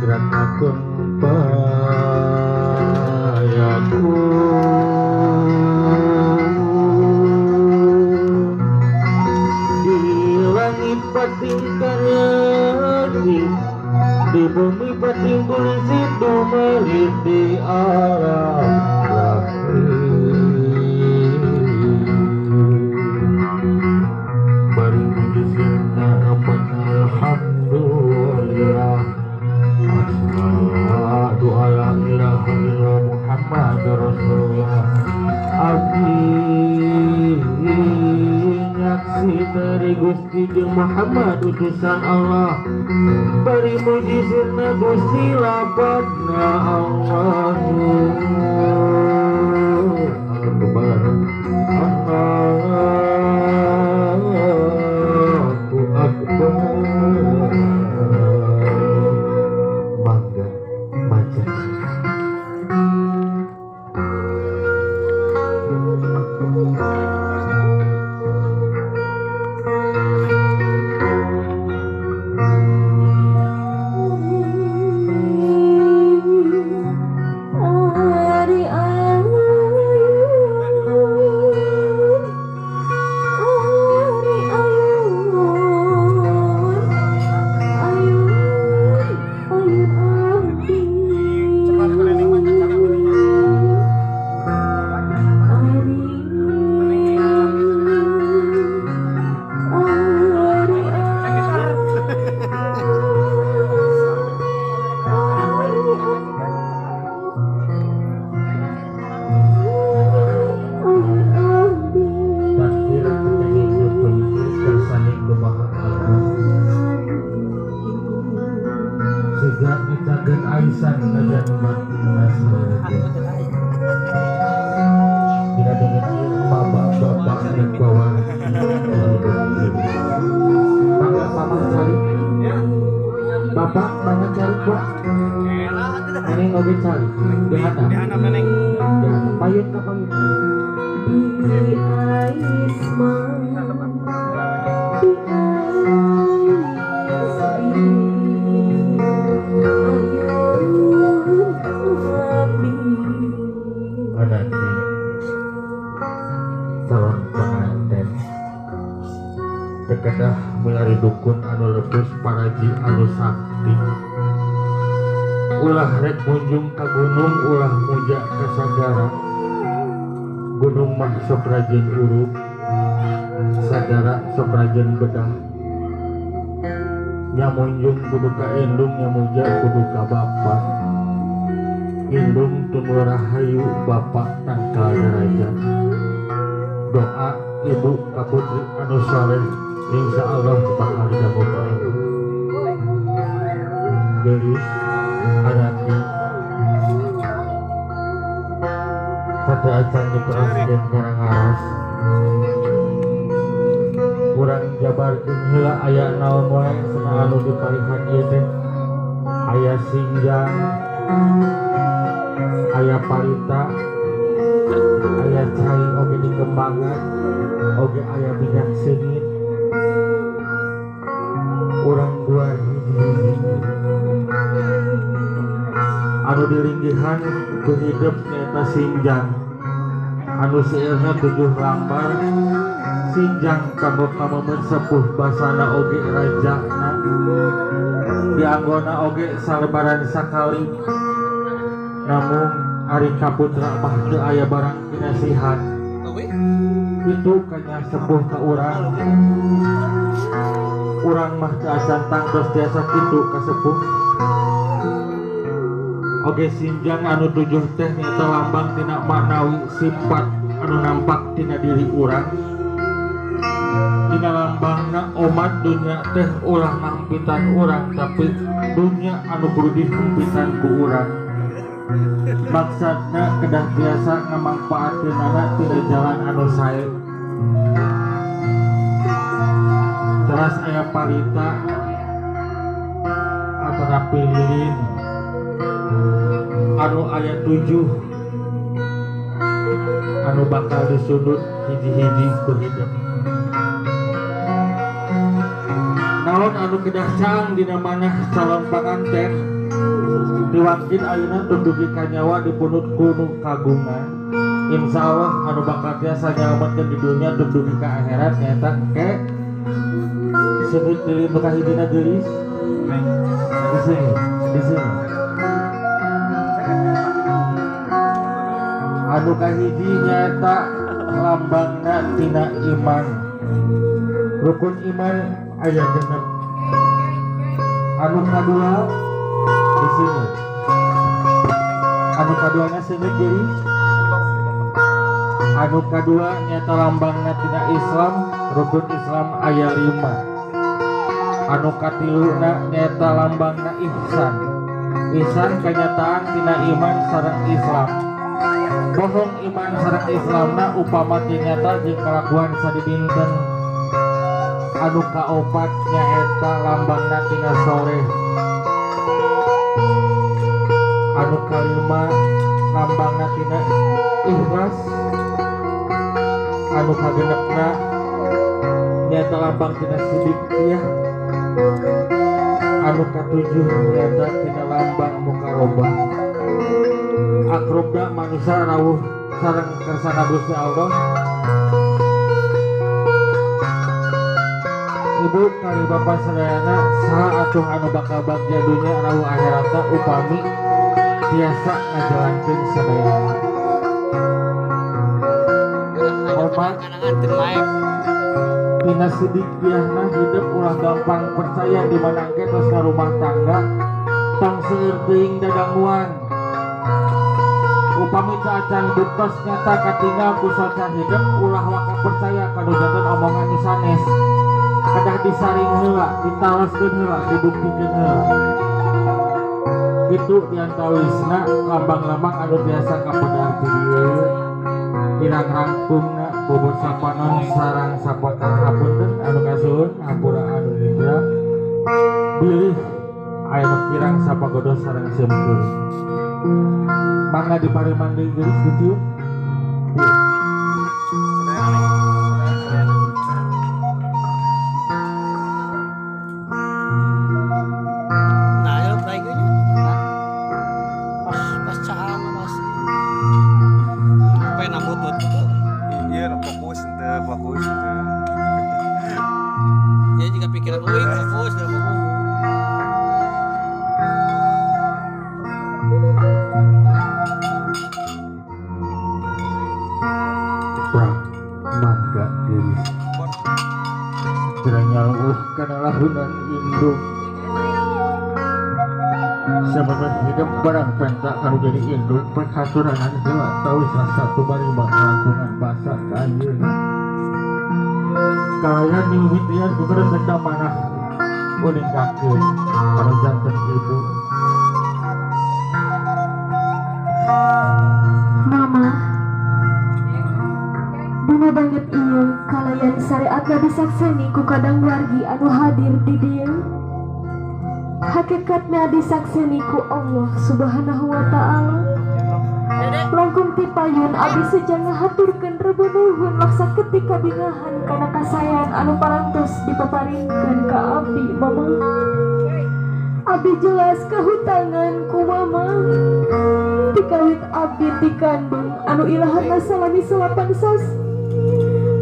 Gerak-gerak payaku di langit pating karegi, di bumi pating polisi dumelit di alam lahir. Bari puji sirna alhamdulillah. Asyhadu alla ilaha illallah Muhammad Rasulullah. Abdi nyaksi dari Gusti jeung Muhammad utusan Allah. Bari muji sirna Gusti lapadna Allahu Akbar. Allahu Akbar. Mangga maca. Ari ayun, ari ayun, ayun, ayun abdi. Ari, ari, abdi. Takdir kersane kumaha agung. Segak nitakeun aisan najan mati nasrani. Dina dengan bapak-bapak rek bawa. Mangga pamah cari. Bapak mangga cari Pak. Neneng oge cari. Di handap. Di handap neneng. Di handap. Payun ka payun. Di aisma, di aismi, ayun abdi. Anaki calon pengantin tekedah mulari dukun anu lepus paraji anu sakti. Ulah rek munjung ka gunung, ulah muja ka sagara. Gunung mah sok rajin uruk, sagara sok rajin bedah. Nya munjung kudu ka indung, nya muja kudu ka bapa. Indung tumur rahayu, bapak tangkal derajat. Doa ibu ka putri anu soleh, insya Allah bakal dijabah. Gelis anaki satu acan di presiden Karangaros. Urang jabarkeun heula aya naon wae cenah anu diparihan ieu teh. Aya sinjang, aya palita, aya cai oge dikembangan, oge aya minyak seungit. Urang dua hiji-hiji anu dilinggihan ku hidep nyaeta sinjang anu seueurna 7 lambar. Sinjang kanggo kamomen sepuh basana oge rajana, dianggona oge salebaran sakali. Namun ari kaputra mah teu aya barang kinasihan. Itu kanya sepuh ka urang. Urang mah teu acan tangtos tiasa kitu ka sepuh. Oge sinjang anu 7 teh nyaeta lambang tina maknawi sifat anu nampak tina diri urang. Tina lambangna omat dunya teh ulah ngampitan urang, tapi dunya anu kudu dihempitan ku urang. Maksudna kedah tiasa ngamangpaatkeunana tina jalan anu sae. Teras aya palita atanapi lilin anu aya 7 anu bakal disundut hiji-hiji ku hidup. Naon anu kedah caang dina manah calon panganten. Diwangkin ayeuna tundugi kanyawa dipunut ku nu kagungan. Insya Allah anu bakal tiasa nyalametkeun di dunya tundugi ka akhirat nyaeta engke seungit deui nu kahijina geulis. Di sini, di sini. Anu kahiji nyaeta lambangna tina iman. Rukun iman aya 6. Anu kadua di sini. Anu kaduana seungit deui. Anu kadua nyaeta lambangna tina Islam, rukun Islam aya 5. Anu katiluna nyaeta lambangna ihsan. Ihsan kenyataan tina iman sareng Islam. Bohong iman sareng Islamna upama teu nyata jeung kalakuan sadidinten. Anu kaopat nyaeta lambangna tina soleh. Anu kalima lambangna tina ikhlas. Anu kagenepna nyaeta lambang tina siddiqiyah. Anu katujuh nyaeta tina lambang mukarobah. Akrobna manusia rawuh sareng kersana Gusti Allah. Ibu kali bapak sadayana saha atuh anu bakal bagja dunya rawuh akhiratna upami tiasa ngajalankeun sadayana. Omat tina siddiqiyahna hidup ulah gampang percaya di mana engke tos ka rumah tangga tong seueur teuing dadanguan. Upami teu acan buktos nyata katinggal ku soca hidup ulah waka percaya kanu janten omongan nu sanes. Kedah disaring heula, ditaloskeun heula, dibuktikeun heula. Kitu diantawisna lambang-lambang anu biasa kapedar ti dieu. Kirang rangkungna bobot sapanon sarang sapakan hapunten anu kasuhun hampura anu lindra. Bilih aya nu kirang sapagodos sareng sempur. Mangga dipariman deui geulis ditiup. Nah, ya baik nya. Pas caang pas. Apa yang nambut tuh? Iya, fokus ente, fokus ente. Ya jika pikiran uing fokus, dah fokus. Mangga geulis. Teu kana lahunan indung. Sabab hidup barang penta kanu jadi indung perkasuranan heula tawis rasa tumarima langkungan basa ka anjeunna. Kalayan mimitian kukeun benda manah uningkakeun kanu janten ibu. Mama, dina banget ieu kalayan syariatna disakseni ku kadang wargi anu hadir di dieu. Hakikatna disakseni ku Allah Subhanahu wa Ta'ala. Langkung ti payun abdi seja ngahaturkeun rebu nuhun laksa ketika bingahan kana kasayan anu parantos dipaparinkeun ka abdi mama. Abdi jelas kahutangan ku mama. Tikawit abdi tikandung anu ilahanna salami 8 sasi.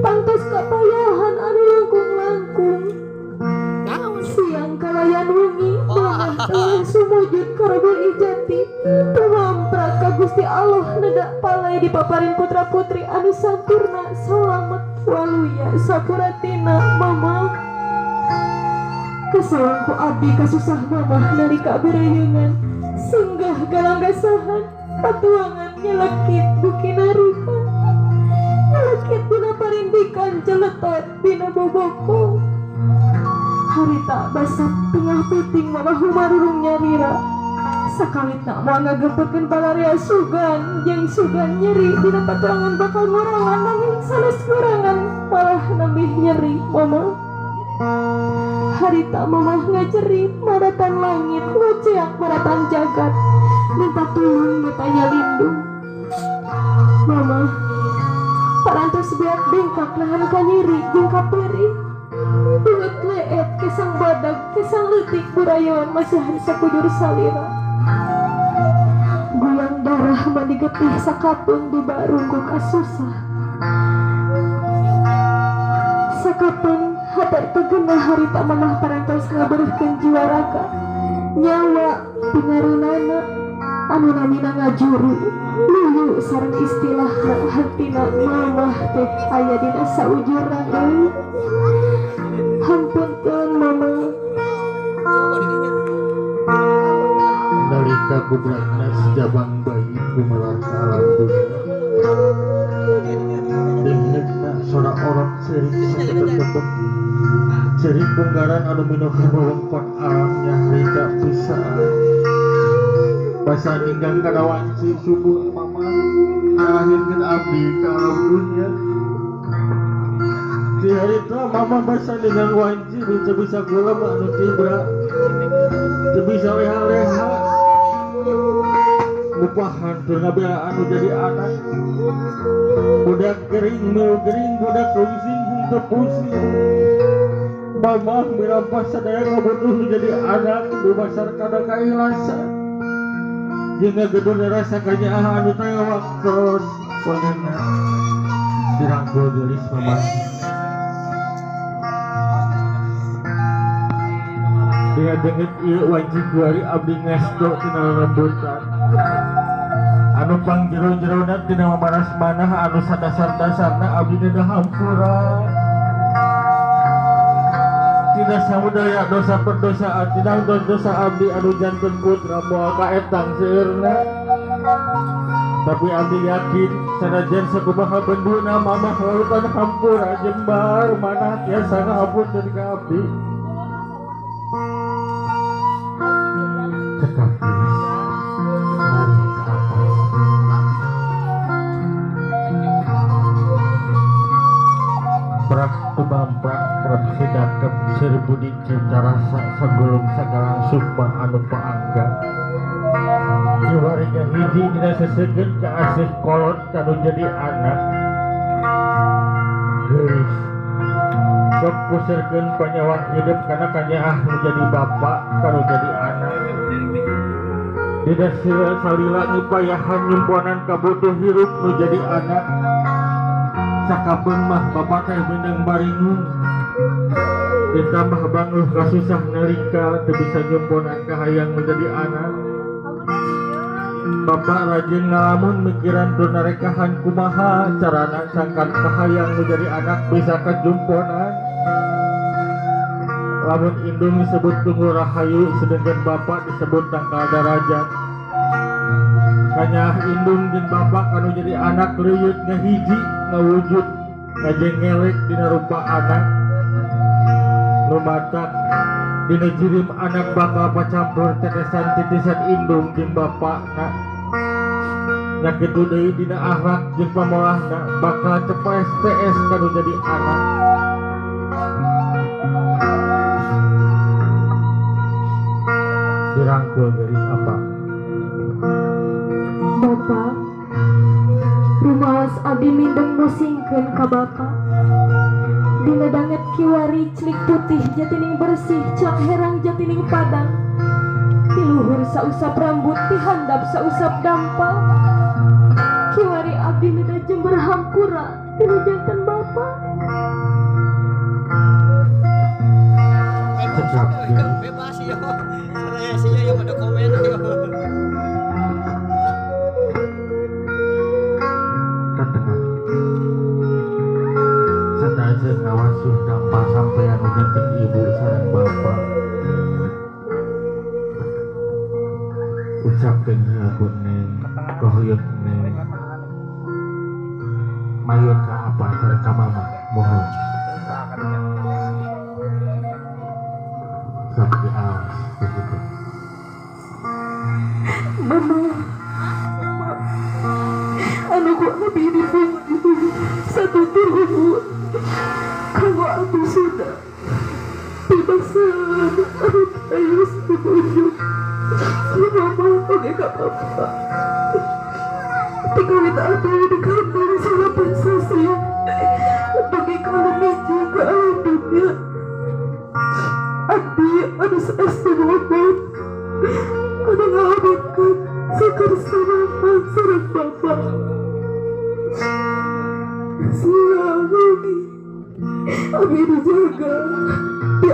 Pantos kapayahan anu langkung-langkung. Siang kalayan wengi mamah telah sumujud karabul ijati. Tumamprak ka Gusti Allah nedak palai dipaparin putra putri anu sampurna salamet waluya sapuratina mama. Kesawang ku abdi kasusah mamah nalika bereyeungan senggah galanggasahan patuangan nyelekit bukinarika nyelekit dina parindikan celetot dina boboko. Harita basap tengah puting mamah humarurung nyarira. Sakawitna moal ngagempetkeun palaria sugan jeung sugan nyeri dina patuangan bakal ngurangan nanging sanes ngurangan malah nambih nyeri mama. Harita mamah ngajerit maratan langit ngoceak maratan jagat minta tulung minta lindung. Mama parantos beak bengkak nahan kanyeri jeung kaperih. Beungeut leet kesang badag kesang leutik burayon masihan sakujur salira. Mamah mandi getih sakapeung dibarung ku kasusah. Sakapeung hate teu geunah harita mamah parantos ngabeureuhkeun jiwa raga nyawa pingareunana anu namina ngajuru luyu sareng istilah hartina mamah teh aya dina saujurna euy. Hampunten mama. Nalika gubrakna sejabang bayi gumelar ka alam dunia. Dengeuna sora orok ceurik saketep-ketep. Ceurik bunggaran anu minohkeun wewengkon alam nyahrita pisan. Basa ninggang kana wanci subuh mama ngalahirkeun abdi ka alam dunia. Di harita mama basa ninggang wanci teu bisa kulem anu tibra. Teu bisa leha-leha. Mupahan tur ngabela anu jadi anak. Budak gering milu gering, budak rungsing henteu pusing. Mamah mirampas sadaya ngabutuh nu jadi anak dumasar kana kaikhlasan. Jeung ngagedur rasa kanyaah anu teh waktos panenna dirangkul geulis mamah. Dina deungeut ieu wanci kuari abdi ngesto tina lelembutan. Anu pangjero-jerona tina mamaras manah anu sadasar-dasarna abdi dina hampura. Tina samudaya dosa perdosaan tina dosa abdi anu janten putra moal kaetang seueurna. Tapi abdi yakin sanajan sakumaha benduna mamah lalutan hampura jembar manah tiasa ngahapunten ka abdi. Cekap geus mari ka atas. Prak tumamprak kerep sidakep serbudi cinta rasa sagulung sagalang sukma anu paangga. Kiwarinya hiji dina sesegeun kaasih kolot kanu jadi anak. Geulis sok puserkeun panyawat hidup kana kanyaah nu jadi bapak kanu jadi anak. Dina salila ngipayahan nyumponan kabutuh hirup nu jadi anak. Sakapeung mah bapak teh mindeng baringung. Ditambah bangluh kasusah nalika teu bisa nyumponan kahayang menjadi anak. Bapak rajin ngalamun mikiran tur narekahan kumaha carana sangkan kahayang menjadi anak bisa kajumponan. Lamun indung disebut tunggu rahayu sedangkan bapak disebut tangkal darajat. Kanyaah indung jeung bapak anu jadi anak leuyut ngahiji ngawujud ngajengelek dina rupa anak. Nu matak dina jirim anak bakal pacampur tetesan titisan indung jeung bapakna. Nya kitu deui dina akhlak jeung pamolahna bakal cepes TS kanu jadi anak. Dirangkul geulis apa? Bapak, rumaos abdi mindeng musingkeun ka bapak. Dina danget kiwari celik putih jatining bersih cak herang jatining padang. Ti luhur sausap rambut ti handap sausap dampal. Kiwari abdi neda jember hampura tina janten bapak. Bebas ya. Saya yang ada komen yo. Sanajan ngawasuh dampa sampean janten ibu sareng bapak. Ucapkeun heula ku neng, kahoyong neng. Mayun ka apa sareng ka mama, mohon. Sok diawas begitu. Mama, anu ku abdi dipung satu turun. Kalau aku sudah bebasan, aku harus dibujuk. Mama, oke gak apa-apa. Tinggalin aku di kamar salapan sasi. Bagi kalau miji ke alam dunia. Abdi harus esti ngomong. Ada ngalamatkan sekar sama sarang Widi abi dijaga di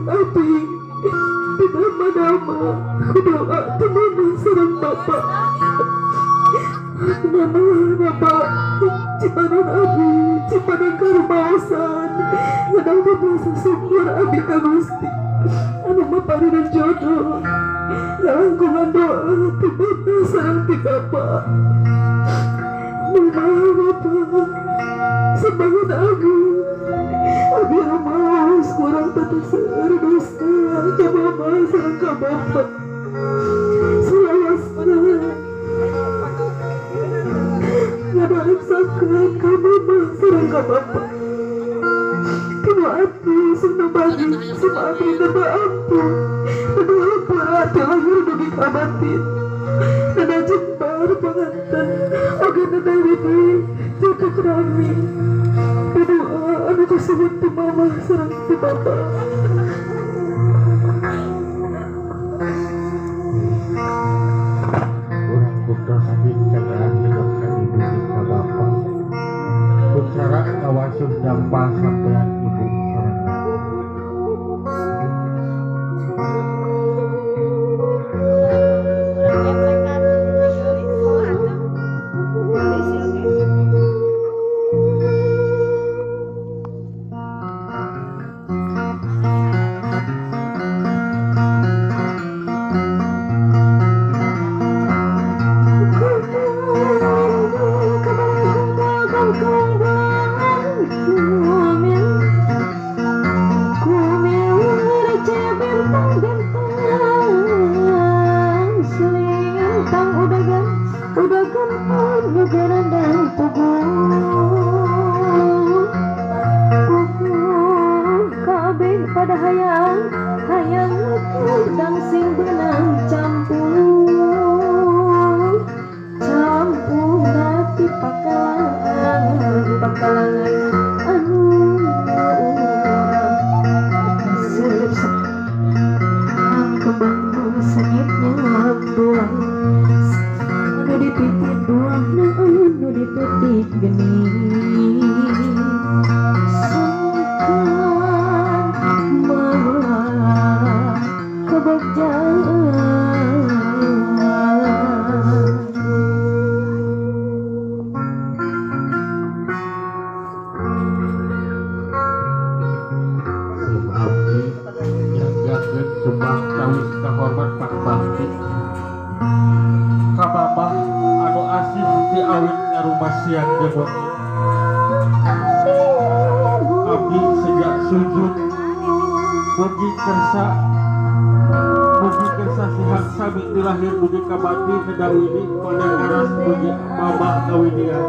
api di nama-nama doa ti mama sareng bapak mama bapak cipanan abi cipanan karumaosan ngadang puasa syukur abi ka Gusti anu maparinan jodoh langkungan doa ti mama sareng ti bapak mama bapak sembangan abi abi rumaos kurang tata seueur dosa ka mama sareng ka bapak salawasna ngadariksakeun ka mama sareng ka bapak tinu abdi sumna bagi sumna abdi neda ampun neda hampura ti lahir dugi ka batin neda jembar panganten oge neda widi jaga kerami doa anu kasuhun ti mama sareng ti bapa. Urang buktos cagaan hidup ka ibu jeung ka bapa ku cara ngawasuh dampal sampean ibu sareng bapak. Pada hayang hayang udang sing benang campur campur hati pakalangan pakalangan anu urang selip kembang sengitnya buang nu dipitit buah nu dipetik geni sembah tawis kahormat Pak Bakti ka Babah anu asih ti awit ngarumah siang jeung wengi abdi sejak sujud mugi kersa sihang sami ti lahir dugi ka batin neda widi pada aras mugi Babah kawidian.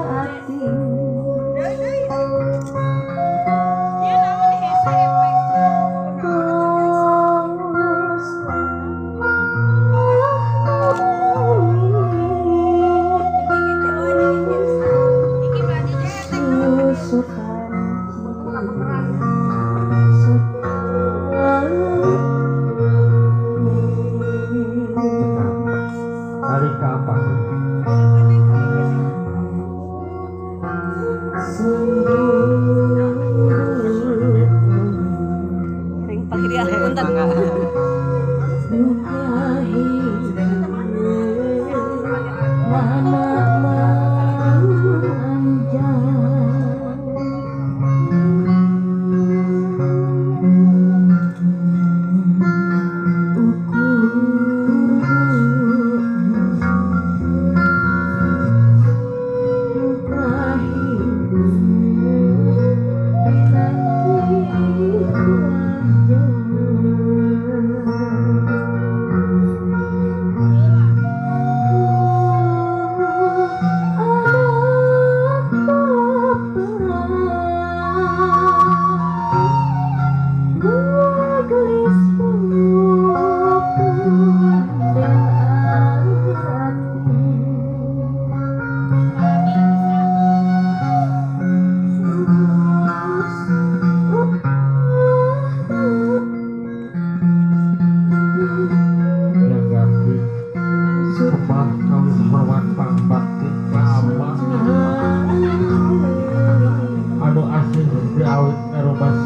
Hari kapan? Ring pahiriah punten.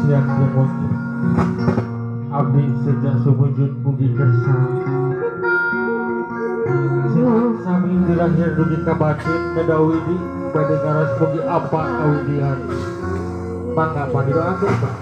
siang jeung wengi. Abdi seja sumujud mugi kersa. Sifat sami ti lahir dugi ka batin medawidi bade ngaros mugi apa kawidian. Mangga padidoakeun, Pak.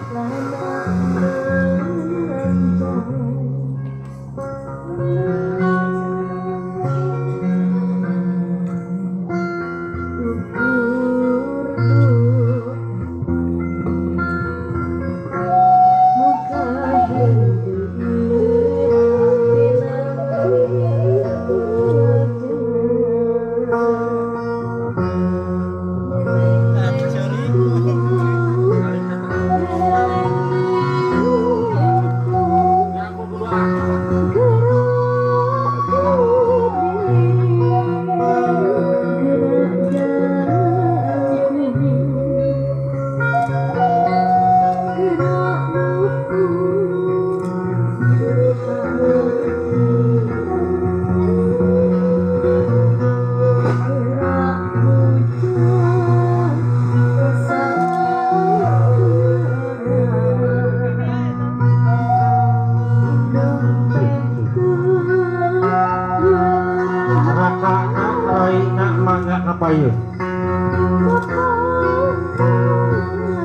Rakana raina mangga kapayun.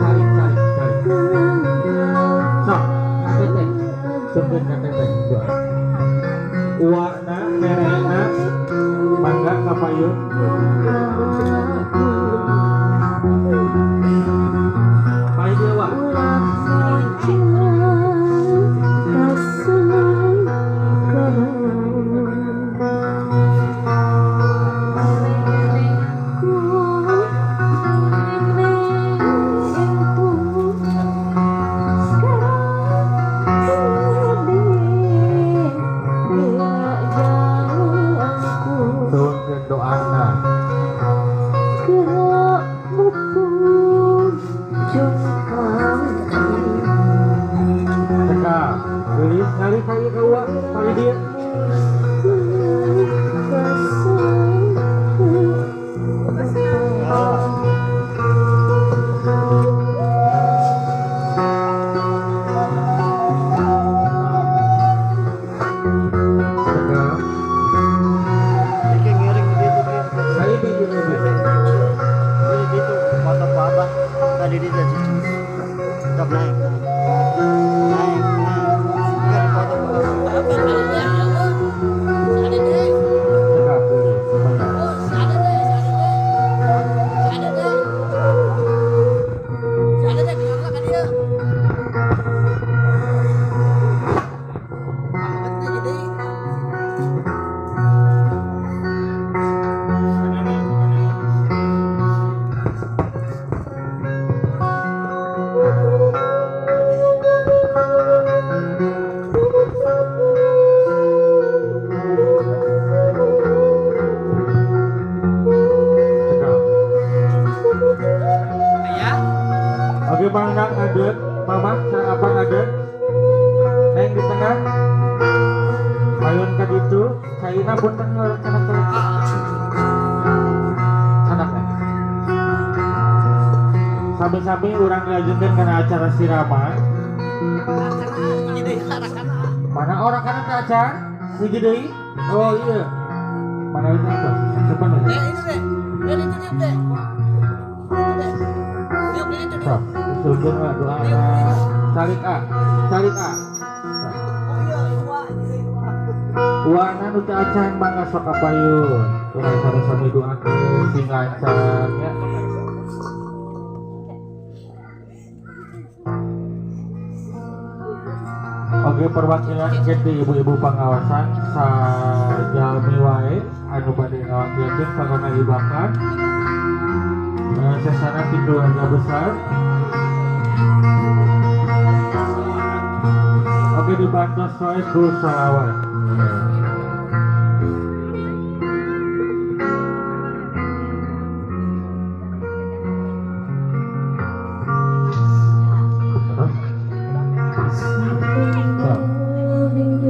Tarik tarik tarik. Sok, kateteh. Sungkeun kateteh doa. Uwana nenekna mangga kapayun. Paling dia wa. Tuangkeun doana. Cekap, geulis ngalih ka ieu ka uwa, palih dieu. Cekap. Iki ngiring gitu ki. Saya bikin lebih. Ini gitu foto ku abah. Tadi dia cucu. Sok naik. Naik, naik. Enggak dipoto ku abah. Cekap geulis, mangga. Cekap. Oke, mangga ngadeg, mamah sareng apa ngadeg? Neng di tengah. Payun ka ditu, caina punten kana kana. Sanak neng. Sami-sami urang dilanjutkeun kana acara siraman. Mana orang kana teh acan? Hiji deui? Oh iya. Mana itu atos? Cepen we. Sok, usulkeun we doana. Calik ah, calik ah. Uwana nu teu acan mangga sok kapayun. Urang sami-sami doakeun sing lancar nya. Oke, perwakilan ke ibu-ibu pengawasan sajalmi wae anu bade ngawakilkeun sareng ngalibakan sesana ti keluarga besar. Oke, dibantos wae ku salawat.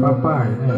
Bapak ini.